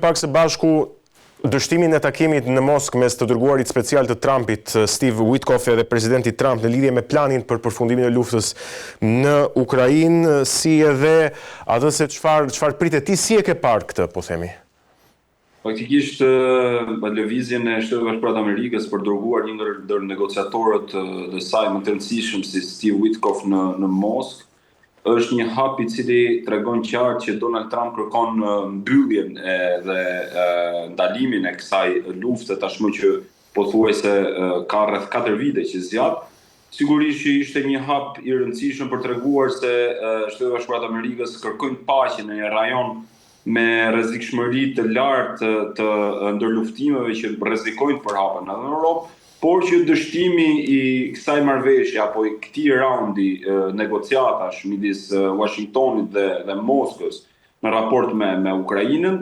pak së bashku dështimin e takimit në Moskë mes të dërguarit special të Trumpit, Steve Witkoff edhe presidentit Trump në lidhje me planin për përfundimin e luftës në Ukrainë, si edhe atë se çfarë çfarë pritet. Ti si e ke parë këtë, po themi? Faktikisht, lëvizjen e Shteteve të Bashkuara të Amerikës për të dërguar një ndër negociatorët e saj më të rëndësishëm si Steve Witkoff në në Moskë, është një hap i cili tregon qartë që Donald Trump kërkon mbylljen e dhe ndalimin e kësaj lufte tashmë që pothuajse ka rreth 4 vite që zgjat. Sigurisht që ishte një hap i rëndësishëm për treguar se Shtetet e Bashkuara të Amerikës kërkojnë paqe në një rajon me rrezikshmëri të lartë të ndërluftimeve që rrezikojnë të përhapen edhe në Europë, por që dështimi i kësaj marrëveshje apo i këtij raundi negociatash midis Washingtonit dhe dhe Moskës në raport me me Ukrainën,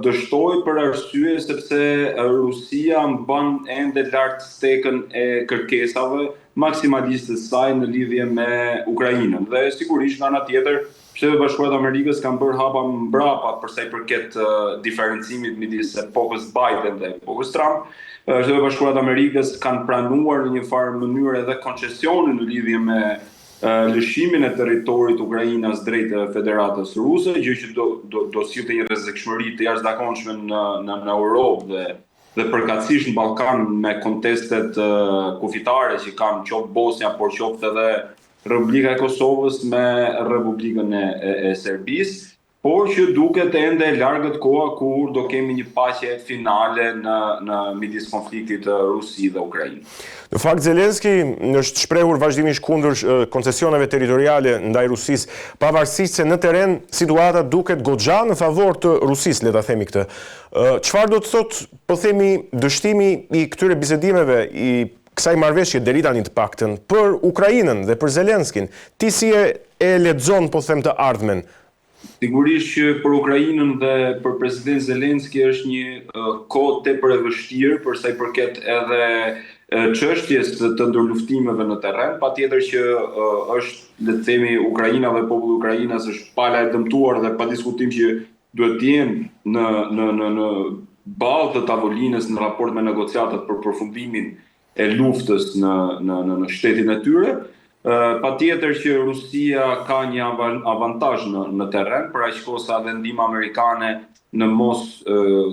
dështoi për arsye sepse Rusia mban ende lart stekën e kërkesave maksimaliste të saj në lidhje me Ukrainën. Dhe sigurisht nga ana tjetër, Shtetet e Bashkuara të Amerikës kanë bërë hapa mbrapa për sa i përket diferencimit midis epokës Biden dhe epokës Trump. Shtetet e Bashkuara të Amerikës kanë pranuar në një farë mënyre edhe koncesione në lidhje me lëshimin e territorit ukrainas drejt Federatës Ruse, gjë që do do do sillte një rrezikshmëri të jashtëzakonshme në në në Europë dhe dhe përkatësisht në Ballkan me kontestet kufitare që kanë qoftë Bosnja, por qoftë edhe Republika e Kosovës me Republikën e, e, e Serbisë, por që duket ende e largët koha kur do kemi një paqe finale në në midis konfliktit Rusi dhe Ukrainë. Në fakt Zelenski është shprehur vazhdimisht kundër koncesioneve territoriale ndaj Rusisë, pavarësisht se në terren situata duket goxha në favor të Rusisë, le ta themi këtë. Çfarë do të thotë, po themi, dështimi i këtyre bisedimeve, i kësaj marrëveshje deri tani të paktën, për Ukrainën dhe për Zelenskin? Ti si e e lexon, po them, të ardhmen? Sigurisht që për Ukrainën dhe për presidentin Zelenski është një kohë tepër e vështirë për sa i përket edhe çështjes të ndërluftimeve në terren. Patjetër që është, le të themi, Ukraina dhe populli ukrainas është pala e dëmtuar dhe padiskutim që duhet të jenë në në në në ballë të tavolinës në raport me negociatat për përfundimin e luftës në në në në shtetin e tyre. Patjetër që Rusia ka një avantazh në në terren, për aq kohë sa dhe ndihma amerikane në mos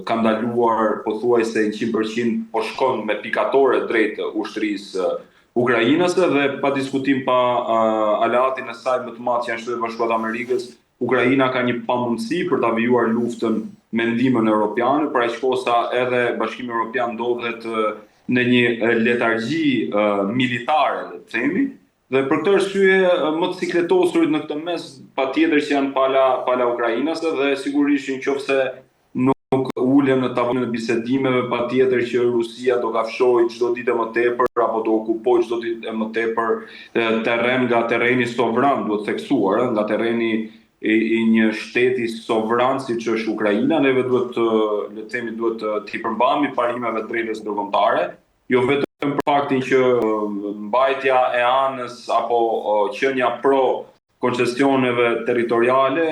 ka ndaluar pothuajse 100% po shkon me pikatore drejt ushtrisë ukrainase dhe pa diskutim pa aleatin e saj më të madh që janë Shtetet e Bashkuara të Amerikës, Ukraina ka një pamundësi për ta vijuar luftën me ndihmën europiane, për aq kohë sa edhe Bashkimi Europian ndodhet në një letargji militare, le të themi, dhe për këtë arsye më të sikletosurit në këtë mes patjetër që janë pala pala ukrainase dhe sigurisht në qoftë se nuk ulen në tavolinën e bisedimeve, patjetër që Rusia do kafshojë çdo ditë e më tepër apo do okupojë çdo ditë e më tepër terren nga terreni sovran, duhet theksuar, nga terreni i, i një shteti sovran siç është Ukraina, neve duhet të, le të themi, duhet të t'i përmbahemi parimeve të drejtës ndërkombëtare, jo vetëm për faktin që mbajtja e anës apo qenia pro koncesioneve territoriale,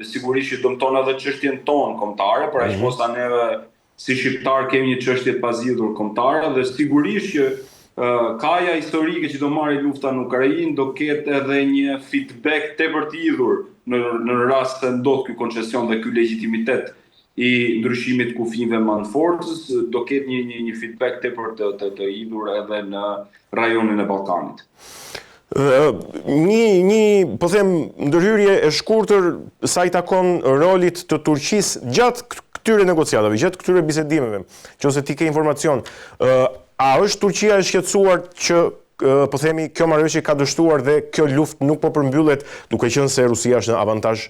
sigurisht që dëmton edhe çështjen tonë kombëtare, për aq mhm. kohë sa neve si shqiptar kemi një çështje të pazgjidhur kombëtare dhe sigurisht që kaja historike që do marrë lufta në Ukrainë do ketë edhe një feedback tepër të hidhur në në rast se ndodh ky koncesion dhe ky legjitimitet i ndryshimit të kufinjve me anë të forcës, do ketë një një një feedback tepër të të të hidhur edhe në rajonin e Ballkanit. Një një, po them, ndërhyrje e shkurtër sa i takon rolit të Turqisë gjatë këtyre negociatave, gjatë këtyre bisedimeve. Qoftë se ti ke informacion, a është Turqia e shqetësuar që po themi kjo marrëveshje ka dështuar dhe kjo luftë nuk po përmbyllet duke qenë se Rusia është në avantazh?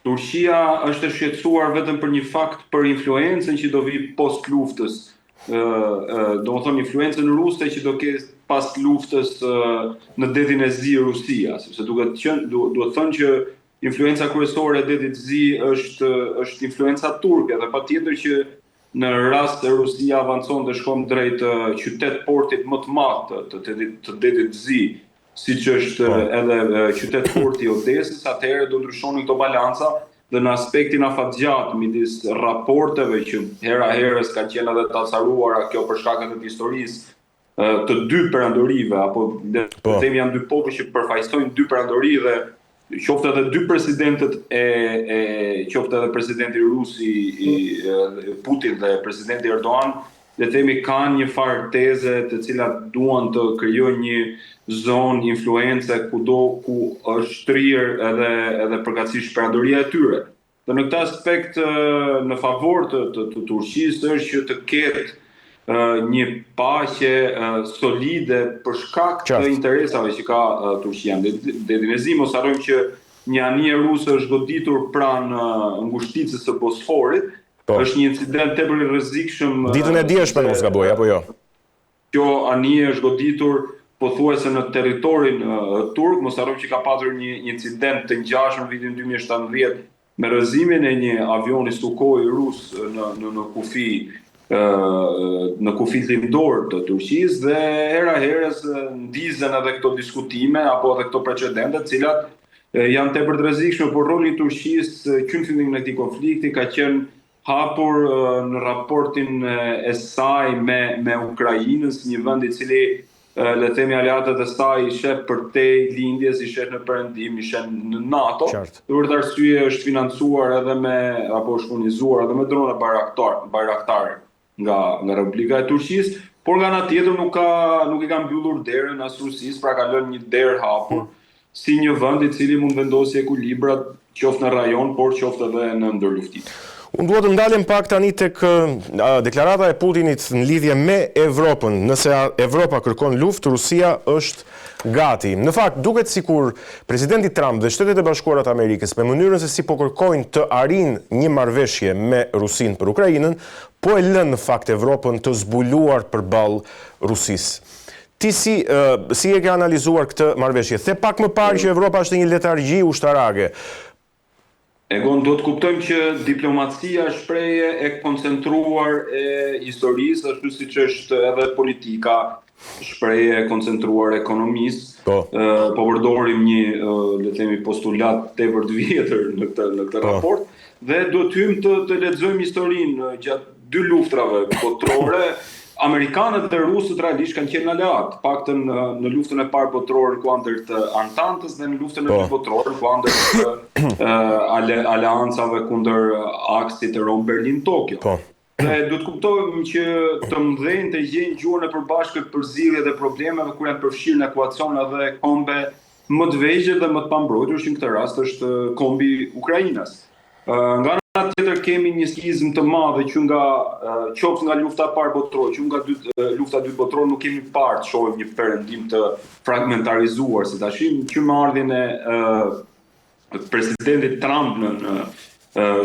Turqia është e shqetësuar vetëm për një fakt për influencën që do vijë post luftës, domethënë influencën ruse që do ketë pas luftës në Detin e Zi Rusia, sepse duhet qenë duhet thënë që influenca kryesore e Detit të Zi është është influenca turke dhe patjetër që në rast se Rusia avancon dhe shkon drejt qytet portit më të madh të të të, të Detit të Zi, siç është po. edhe qytet porti i Odesës, atëherë do ndryshonin këto balanca dhe në aspektin afatgjatë midis raporteve që hera herës kanë qenë edhe të acaruara kjo për shkak edhe të historisë të dy perandorive apo le të po. themi janë dy popuj që përfaqësojnë dy perandori dhe qoftë edhe dy presidentët e, e qoftë edhe presidenti rus i, i Putin dhe presidenti Erdogan le të themi kanë një farë teze të cilat duan të krijojnë një zonë influence kudo ku është shtrirë edhe edhe përkatësisht perandoria e tyre. Dhe në këtë aspekt në favor të të, të Turqisë është që të ketë një paqe solide për shkak të interesave që ka Turqia në Detin e Zi. Mos harrojmë që një anije ruse është goditur pranë ngushticës së Bosforit. Po. Është një incident tepër i rrezikshëm. Ditën e djeshme, mos gaboj, apo jo? Kjo anije është goditur pothuajse në territorin turk, mos harrojmë që ka patur një incident të ngjashëm në vitin 2017 me rrëzimin e një avioni Sukhoi rus në në në kufi në kufi lindor të Turqisë dhe hera herës ndizen edhe këto diskutime apo edhe këto precedente të cilat janë tepër të rrezikshme, por roli i Turqisë që në fillimin e këtij konflikti ka qenë hapur në raportin e saj me me Ukrainën si një vend i cili le të themi aleatët e saj i sheh përtej lindjes, i sheh në perëndim, i sheh në NATO. Qartë. Për këtë arsye është financuar edhe me apo është furnizuar edhe me drone Bayraktar, Bayraktar nga nga Republika e Turqisë, por nga ana tjetër nuk ka nuk i ka mbyllur derën as Rusisë, pra ka lënë një derë hapur hmm. si një vend i cili mund të vendosë ekuilibrat qoftë në rajon, por qoftë edhe në ndërluftim. Unë dua të ndalem pak tani tek deklarata e Putinit në lidhje me Evropën. Nëse Evropa kërkon luftë, Rusia është gati. Në fakt, duket sikur presidenti Trump dhe Shtetet e Bashkuara të Amerikës me mënyrën se si po kërkojnë të arrijnë një marrëveshje me Rusinë për Ukrainën, po e lënë në fakt Evropën të zbuluar përballë Rusisë. Ti si si e ke analizuar këtë marrëveshje? The pak më parë që Evropa është në një letargji ushtarake. Egon, duhet të kuptojmë që diplomacia është shprehje e koncentruar e historisë, ashtu siç është edhe politika shprehje e koncentruar e ekonomisë. Po. Po përdorim një, le të themi, postulat tepër të vjetër në këtë në këtë po. raport dhe duhet të hyjmë të të lexojmë historinë gjatë dy luftrave botërore, amerikanët dhe rusët realisht kanë qenë aleatë, të paktën në luftën e parë botërore në kuadër të Antantës dhe në luftën e po. dytë botërore në kuadër të ale, aleancave kundër aksit Romë Berlin Tokyo. Po. Dhe duhet të kuptojmë që të mëdhenjtë e gjejnë gjuhën e përbashkët për zgjidhjet e problemeve kur janë përfshirë në ekuacion edhe kombe më të vegjël dhe më të pambrojtur, që në këtë rast është kombi ukrainas. Nga ana tjetër kemi një skizmë të madhe që nga qoftë nga lufta e parë botërore, që nga dy, lufta e dytë botërore nuk kemi parë të shohim një perëndim të fragmentarizuar si tash, që me ardhjen e presidentit Trump në në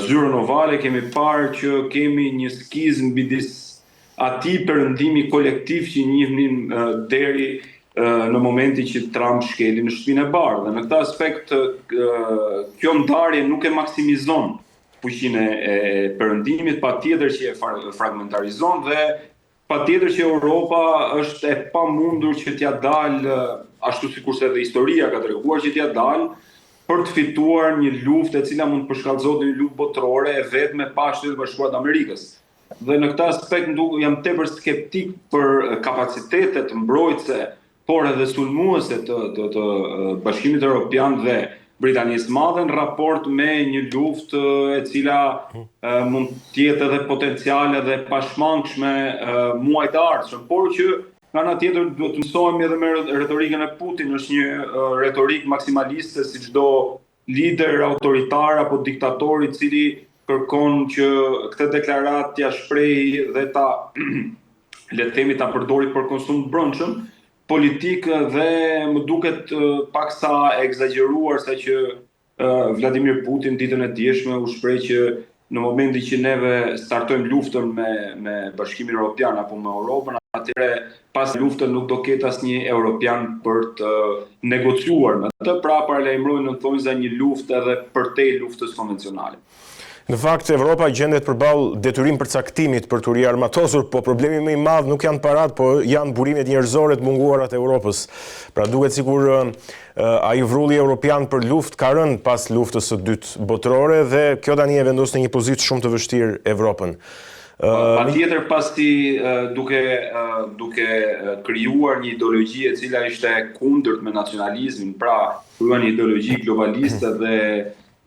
zyrën ovale kemi parë që kemi një skizmë midis atij perëndimi kolektiv që njihnim deri në momentin që Trump shkeli në Shtëpinë e Bardhë. Dhe në këtë aspekt kjo ndarje nuk e maksimizon fuqinë e perëndimit, patjetër që e fragmentarizon dhe patjetër që Europa është e pamundur që t'ia dalë ashtu sikurse edhe historia ka treguar që t'ia dalë për të fituar një luftë e cila mund të përshkallëzohet në një luftë botërore e vetme pa Shtetet e Bashkuara të Amerikës. Dhe në këtë aspekt nduk jam tepër skeptik për kapacitetet mbrojtëse, por edhe sulmuese të të të Bashkimit Evropian dhe Britanisë së Madhe në raport me një luftë e cila mund të jetë edhe potenciale dhe pashmangshme muajt e ardhshëm, por që nga ana tjetër duhet të mësohemi edhe me retorikën e Putin, është një retorikë maksimaliste si çdo lider autoritar apo diktator i cili kërkon që këtë deklaratë t'ia shprehi dhe ta le të themi ta përdori për konsum të brendshëm politik dhe më duket paksa e ekzagjeruar sa që Vladimir Putin ditën e djeshme u shpreh që në momentin që neve startojmë luftën me me Bashkimin Evropian apo me Europën, atëherë pas luftës nuk do ketë asnjë europian për të negociuar me të, pra paralajmëroi në thonjza një luftë edhe përtej luftës konvencionale. Në fakt, Evropa gjendet përballë detyrim përcaktimit për t'u riarmatosur, po problemi më i madh nuk janë paratë, po janë burimet njerëzore të munguara të Evropës. Pra duket sikur ai vrulli europian për luftë ka rënë pas luftës së dytë botërore dhe kjo tani e vendos në një pozitë shumë të vështirë Evropën. Patjetër pasi duke duke krijuar një ideologji e cila ishte e kundërt me nacionalizmin, pra krijuar një ideologji globaliste dhe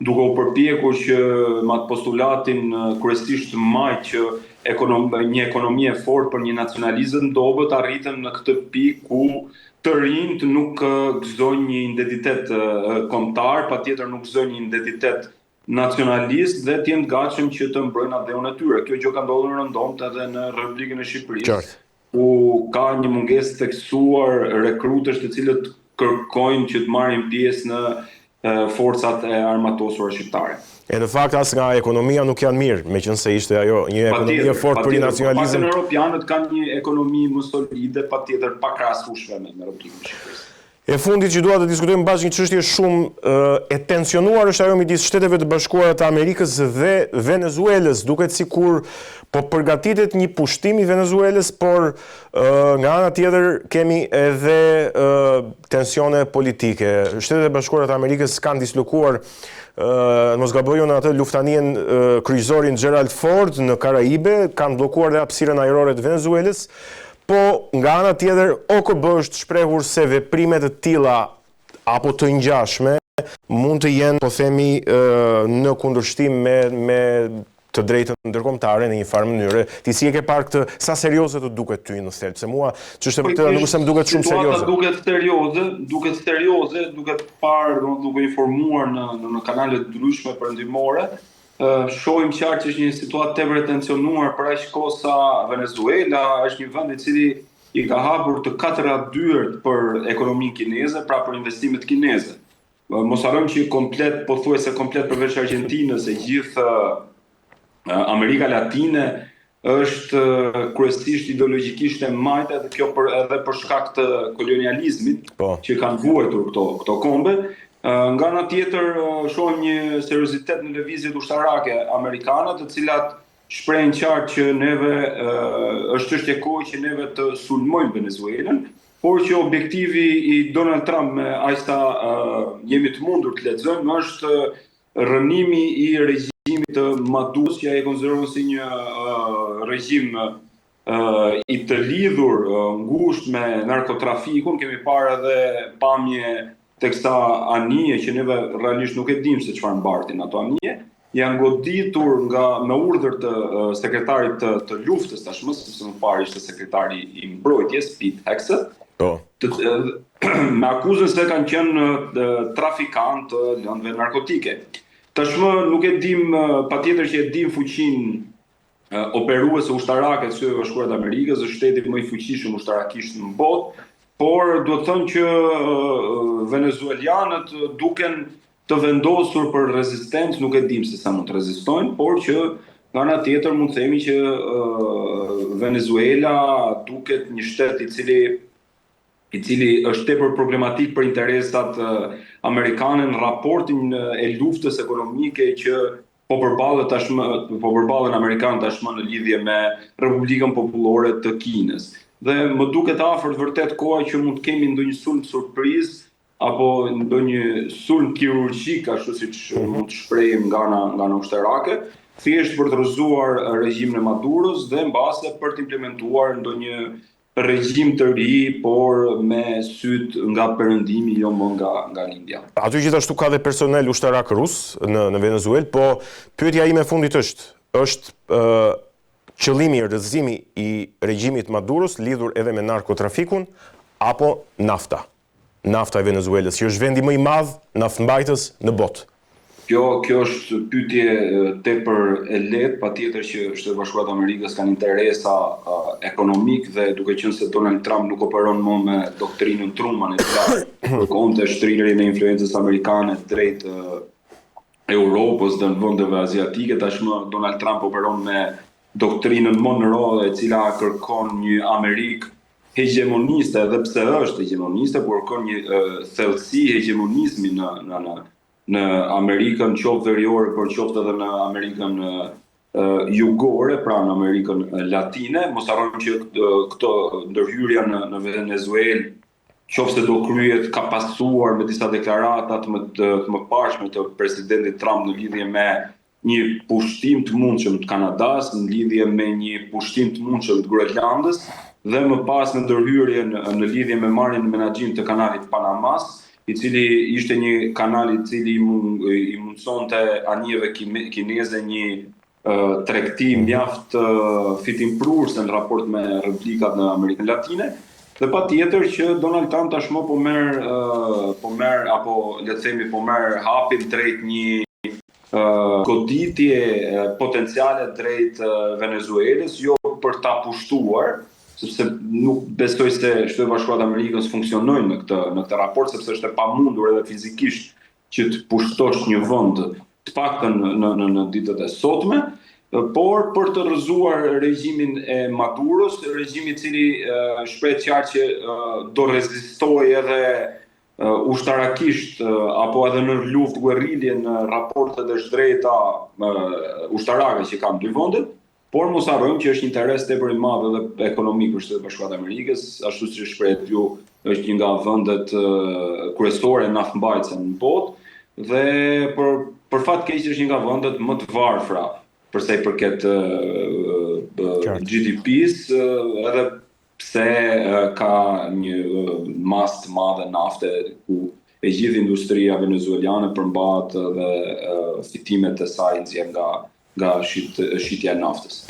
duke u përpjekur që me atë postulatin kryesisht të majtë që ekonom, një ekonomi e fortë për një nacionalizëm të dobët arritën në këtë pikë ku të rinjtë nuk gëzojnë një identitet kombëtar, patjetër nuk gëzojnë një identitet nacionalist dhe të jenë të gatshëm që të mbrojnë atdheun e tyre. Kjo gjë ka ndodhur rëndomtë edhe në Republikën e Shqipërisë. Qartë. Ku ka një mungesë të theksuar rekrutësh të cilët kërkojnë që të marrin pjesë në forcat e armatosura shqiptare. E në fakt as nga ekonomia nuk janë mirë, meqenëse ishte ajo një ekonomi e fortë për një nacionalizëm. Patjetër, europianët kanë një ekonomi më solide, patjetër pakrahasueshme me Republikën e Shqipërisë. E fundit që dua të diskutojmë bashkë një çështje shumë e tensionuar është ajo midis Shteteve të Bashkuara të Amerikës dhe Venezuelës. Duket sikur po përgatitet një pushtim i Venezuelës, por nga ana tjetër kemi edhe tensione politike. Shtetet e Bashkuara të Amerikës kanë dislokuar në mos gaboj unë atë luftanijen kryqëzorin Gerald Ford në Karaibe, kanë bllokuar dhe hapësirën ajrore të Venezuelës. Po, nga ana tjetër, OKB është shprehur se veprime të tilla apo të ngjashme mund të jenë, po themi, në kundërshtim me me të drejtën ndërkombëtare në një farë mënyre. Ti si e ke parë këtë, sa serioze të duket ty në thelb? Se mua çështja e vërteta nuk është se më duket shumë serioze. Situata duket serioze, duket serioze, duke parë, domethënë duke informuar në në, në kanale të ndryshme perëndimore, Shohim qartë që është një situatë tepër e tensionuar për aq kohë sa Venezuela është një vend i cili i ka hapur të katra dyert për ekonominë kineze, pra për investimet kineze. Mos harrojmë që komplet, pothuajse komplet përveç Argjentinës, e gjithë Amerika Latine është kryesisht ideologjikisht e majtë edhe kjo për edhe për shkak të kolonializmit po. që kanë vuajtur këto këto kombe. Nga ana tjetër shohim një seriozitet në lëvizjet ushtarake amerikane, të cilat shprehen qartë që neve është çështje kohe që neve të sulmojmë Venezuelën, por që objektivi i Donald Trump me aq sa jemi të mundur të lexojmë është Rrënimi i regjimit të Maduros, që ai e konsideron si një regjim i të lidhur ngushtë me narkotrafikun, kemi parë edhe pamje teksa anije që neve realisht nuk e dimë se çfarë mbartin ato anije, janë goditur nga me urdhër të sekretarit të, të luftës tashmë, sepse më parë ishte sekretari i mbrojtjes Pete Hegseth. Po. Të, me akuzën se kanë qenë trafikantë të lëndëve narkotike. Tashmë nuk e dim, patjetër që e dim fuqinë operuese ushtarake të Shteteve të Bashkuara të Amerikës, është shteti më i fuqishëm ushtarakisht në botë, por duhet thënë që venezuelianët duken të vendosur për rezistencë, nuk e dim se sa mund të rezistojnë, por që nga ana tjetër mund të themi që Venezuela duket një shtet i cili i cili është tepër problematik për interesat amerikane në raportin e luftës ekonomike që po përballet tashmë po përballen amerikanët tashmë në lidhje me Republikën Popullore të Kinës. Dhe më duket afërt vërtet koha që mund të kemi ndonjë sulm surprizë apo ndonjë sulm kirurgjik, ashtu siç mhm. mund të shprehim nga ana nga ana ushtarake, thjesht për të rrëzuar regjimin e Maduros dhe mbase për të implementuar ndonjë regjim të ri, por me sytë nga perëndimi, jo më nga nga lindja. Aty gjithashtu ka dhe personel ushtarak rus në në Venezuelë, po pyetja ime e fundit është, është ë qëllimi rrëzimi i regjimit Maduros lidhur edhe me narkotrafikun apo nafta? Nafta e Venezuelës, që është vendi më i madh naftëmbajtës në botë. Kjo kjo është pyetje tepër e lehtë, patjetër që Shtetet e Bashkuara të Amerikës kanë interesa ekonomikë dhe duke qenë se Donald Trump nuk operon më me doktrinën Truman e cila kërkonte shtrirjen e influencës amerikane drejt Europës dhe vendeve aziatike, tashmë Donald Trump operon me doktrinën Monroe e cila kërkon një Amerikë hegjemoniste edhe pse është hegjemoniste, por kërkon një thellësi hegjemonizmi në në në. në Amerikën qoftë veriore, por qoftë edhe në Amerikën jugore, pra në Amerikën Latine. Mos harrojmë që këto ndërhyrja në në Venezuelë, qoftë se do kryhet, ka pasuar me disa deklarata të më të, të mëparshme të presidentit Trump në lidhje me një pushtim të mundshëm të Kanadas, në lidhje me një pushtim të mundshëm të Groenlandës dhe më pas në ndërhyrje në, në lidhje me marrjen në menaxhim të kanalit Panamas, i cili ishte një kanal i cili i mundësonte anijeve kineze një tregti mhm. mjaft fitimprurëse në raport me republikat në Amerikën Latine. Dhe patjetër që Donald Trump tashmë po merr po merr apo le të themi po merr hapin drejt një goditje potenciale drejt Venezuelës, jo për ta pushtuar, sepse nuk besoj se Shtetet e Bashkuara të Amerikës funksionojnë në këtë në këtë raport, sepse është e pamundur edhe fizikisht që të pushtosh një vend, të paktën në në në ditët e sotme, por për të rrëzuar regjimin e Maduros, regjim i cili shprehet qartë që do rezistojë edhe ushtarakisht apo edhe në luftë guerrilje në raportet e zhdrejta ushtarake që kanë dy vendet, por mos harrojmë që është interes tepër i madh edhe ekonomik për Shtetet e Bashkuara të Amerikës, ashtu siç e shprehët ju, është një nga vendet kryesore naftëmbajtëse në botë dhe për për fat keq është një nga vendet më të varfra për sa i përket GDP-s, edhe pse ka një masë të madhe nafte ku e gjithë industria venezueliane përmbahet dhe fitimet e saj nxjerr nga nga shit, shitja e naftës.